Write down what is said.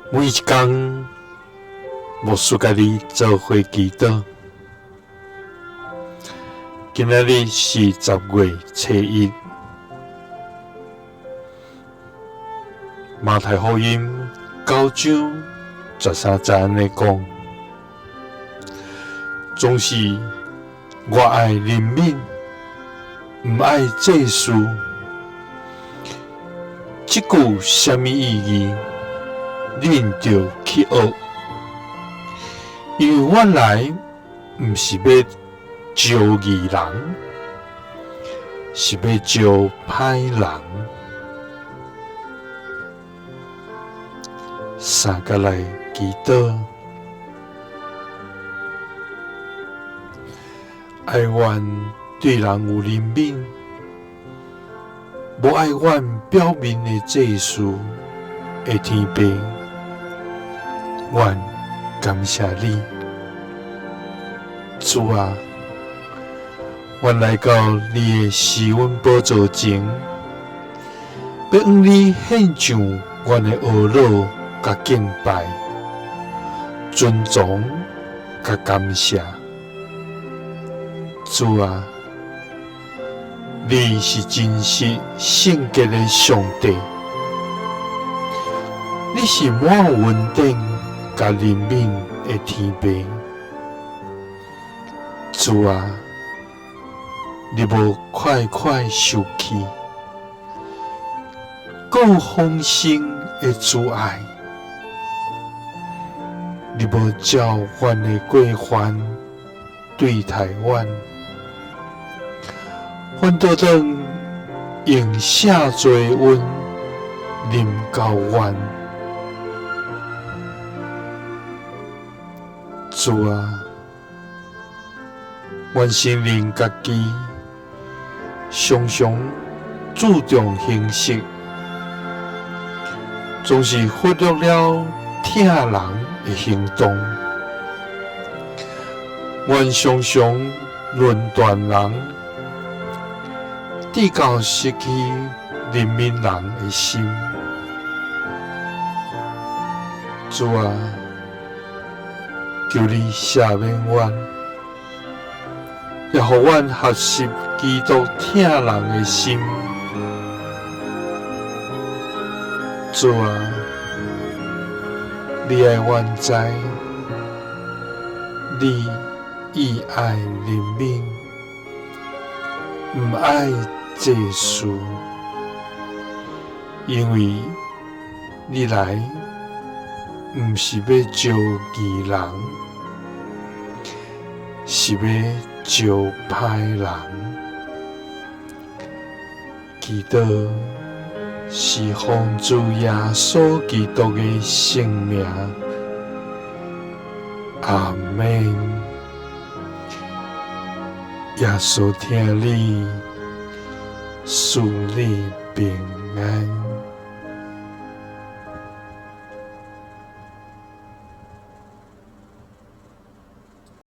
每一工，牧師佮你做伙祈禱。今仔日是10月初1，馬太福音9章13節按呢講：總是我愛憐憫，毋愛祭司。這句啥物意義？恁著去學，因為我來毋是欲召義人，是欲召歹人。三佮來祈禱，愛阮對人有憐憫，無愛阮表面的祭司的天父，阮感謝你，主啊，阮來到你的施恩寶座前，欲向你獻上阮的懊惱佮敬拜、尊崇佮感謝，主啊。你是真實聖潔的上帝，你是滿有恩典佮憐憫的天父。主啊，你無快快受氣，閣有豐盛的慈愛，你無照阮的過犯對待阮。反倒轉用赦罪恩臨到阮。主啊，阮承認家己常常注重形式，總是忽略了疼人的行動。阮常常論斷人，直到失去憐憫人的心。主啊，求你赦免阮，也予阮學習基督疼人的心。主啊，你愛阮知，你伊愛憐憫，毋愛祭司，因為你來毋是欲召義人，是欲召歹人。祈禱是奉主耶穌基督的聖名，阿們。耶穌疼你，賜你平安。